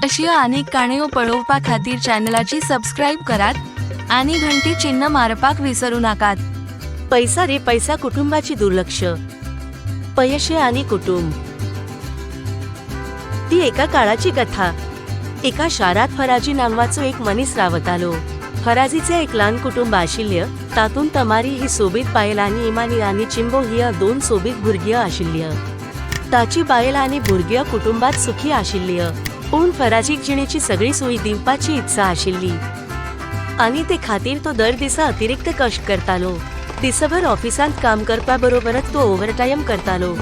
अशी आनीक काणयो पळोवपा खातीर चॅनलाची सबस्क्राईब करात आणि घंटी चिन्ह मारपाक विसरू नाकात. पैसा रे पैसा, कुटुंबाची दुर्लक्ष, पैशे आणि कुटुंब. ती एका काळाची कथा. एका शारात फराजी नांवाचो एक मनीस रावतालो. फराजीचे एक ल्हान कुटुंब आशिल्ले. तातूंत तमारी ही सोबीत बायल आनी इमानी आनी चिंबो ही दोन सोबीत भुरगीं आशिल्ली. ताची बायल आनी भुरगीं कुटुंबात सुखी आशिल्ली, पूण फराजीक जिणेची सगळी सोयी दिवपाची इत्सा आशिल्ली आनी ते खातीर तो दर दिसा अतिरिक्त कश्ट करतालो. दिसभर ऑफिसांत काम करपा बरोबरच तो ओव्हरटायम करतालो.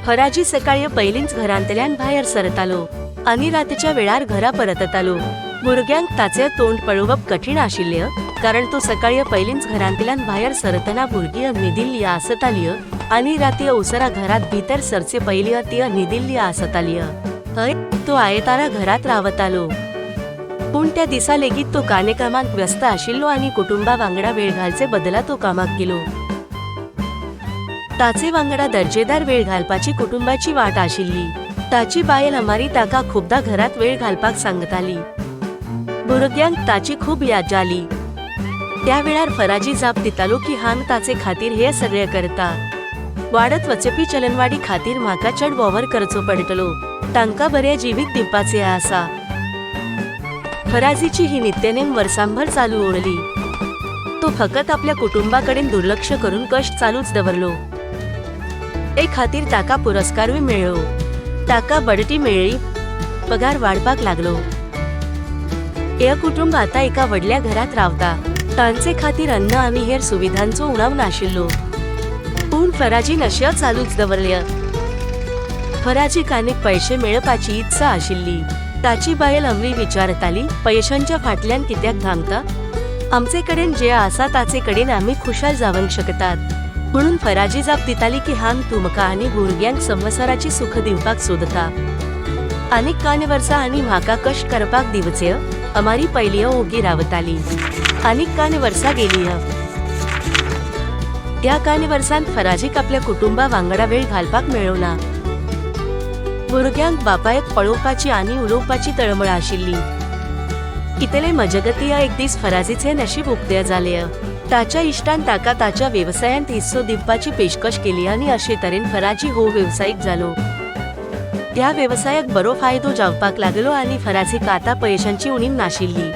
फराजी सकाळी पयलींच घरांतल्यान भायर सरतालो आनी रातच्या वेळार घरा परततालो. भुरग्यांक ताचें तोंड पळोवप कठीण आशिल्लें, कारण तो सकाळी पयलींच घरांतल्यान भायर सरतना भुरगीं न्हिदिल्ली आसताली आनी राती उसरा घरात भितर सरचे पयलीं ती न्हिदिल्ली आसताली. हय, तो आयतारा घरात रावतालो, पूण त्या दिसा लेगीत तो कानेकामांत व्यस्त आशिल्लो आनी कुटुंबा वांगडा वेळ घालचे बदला तो कामाक गेलो. ताचे वांगडा दर्जेदार वेळ घालपाची कुटुंबाची वाट आशिल्ली. ताची बायल अमारी ताका खुबदां घरात वेळ घालपाक सांगताली. भुरग्यांक ताची खूब याद जाली. त्या वेळार फराजी जाप दितालो की हांव ताचे खातीर हे सगळे करता. वाडत वचपी चलनवाडी खातीर म्हाका चड वावर करचो पडटलो. तांकां बरें जिवीत दिवपाचें आसा. फराजीची ही नित्यनेम वर्सांभर चालू उरली. तो फकत आपल्या कुटुंबाकडेन दुर्लक्ष करून कश्ट चालूच दवरलो. ए खातीर ताका पुरस्कारूय मेळ्ळो. ताका बढती मेळ्ळी, पगार वाडपाक लागलो. हे कुटुंब आता एका व्हडल्या घरात रावता. तांचे खातीर अन्न आनी हेर सुविधांचो उणाव नाशिल्लो, पूण फराजीन अशें चालूच दवरले. फराजीक आनीक पैशे मेळपाची इत्सा आशिल्ली. ताची बायल अमरी विचारताली, पैशांच्या फाटल्यान कित्याक धांवता? आमचे कडेन जे आसा ताचे कडेन आमी खुशाल जावंक शकतात. म्हणून फराजी जाप दिताली की हांव तुमकां आनी भुरग्यांक संवसाराची सुख दिवपाक सोदता. आनीक कांय वर्सां आनी म्हाका कश्ट करपाक दिवचे. अमारी पयलीं ओगी रावताली. आनीक कांय वर्सां गेली. त्या कांय वर्सांत फराजीक आपल्या कुटुंबा वांगडा वेळ घालपाक मेळ्ळो ना. भुरग्यांक बापायक पळोवपाची आनी उलोवपाची तळमळ आशिल्ली. इतले मजगती एक दीस फराजीचे नशीब उक्ते जाले. ताच्या इश्टान ताका ताच्या वेवसायांत हिस्सो दिवपाची पेशकश केली आनी अशे तरेन फराजी हो वेवसायीक जालो. त्या वेवसायाक बरो फायदो जावपाक लागलो आनी फराजीक आतां पयशांची उणीव नाशिल्ली.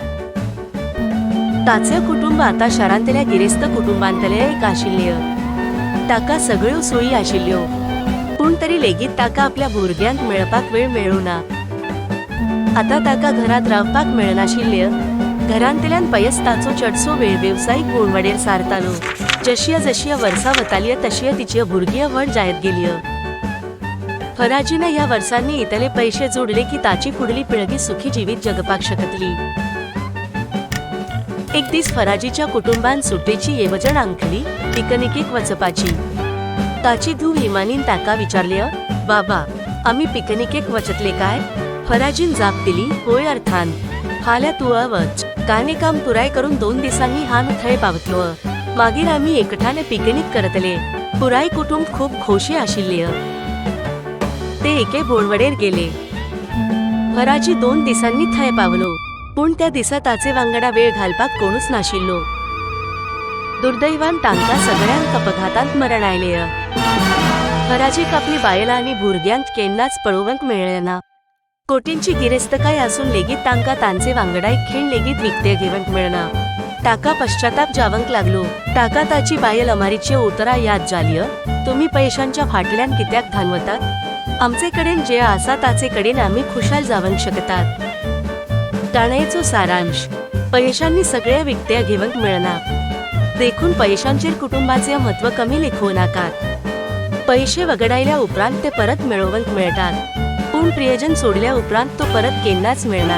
ताचे कुटुंब आतां शारांतल्या गिरेस्त कुटुंबांतले एक आशिल्ले. ताका सगळ्यो सोयी आशिल्ल्यो, पूण तरी लेगीत ताका आपल्या भुरग्यांक मेळपाक वेळ मेळ्ळो ना. आतां ताका घरात रावपाक मेळनाशिल्ले. घरांतल्यान पयस ताचो चडसो वेळ वेवसायीक भोंवडेर सारतालो. जशी जशी वर्सां वताली तशी तिची भुरगीं व्हड जायत गेली. फराजीन ह्या वर्सांनी इतले पैशे जोडले की ताची फुडली पिळगी सुखी जिवीत जगपाक शकतली. एक दीस फराजीच्या कुटुंबान सुट्टेची येवजण आंखली, पिकनिकेक वचपाची. ताची धूव इमानीन ताका विचारले, "बाबा, आमी पिकनिकेक वचतले काय?" फराजीन जाप दिली, "होय, अर्थान. फाल्यां तूं वच. कांय काम पुराय करून 2 दिसांनी हांव थंय पावतलो. मागीर आमी एकठाने पिकनिक करतले." पुराय कुटुंब खूब खोशी आशिल्ले. ते एके भोंवडेर गेले. फराजी 2 दिसांनी थंय पावलो, पूण त्या दिसा ताचे वांगडा वेळ घालपाक कोणूच नाशिल्लो. दुर्दैवान तांकां सगळ्यांक अपघातांत मरण आयलें. फराजीक आपली बायल आनी भुरग्यांक केन्नाच पळोवंक मेळ्ळें ना. कोटींची गिरेस्तकाय आसून लेगीत तांकां तांचे वांगडा एक खीण लेगीत विकते घेवंक मेळना. ताका पश्चाताप जावंक लागलो. ताका ताची बायल अमारीची उतरां याद जाली, "तुम्ही पैशांच्या फाटल्यान कित्याक धांवतात? आमचे कडेन जे आसा ताचे कडेन आमी खुशाल जावंक शकतात." काणयेचो सारांश: पैशांनी सगळ्या विकत्या घेवंक मेळना, देखून पैशांचेर कुटुंबाचे म्हत्व कमी लेखू नाकात. पैशे वगडायल्या उपरांत ते परत मेळोवंक मेळटात, पूण प्रियजन सोडल्या उपरांत तो परत केन्नाच मेळना.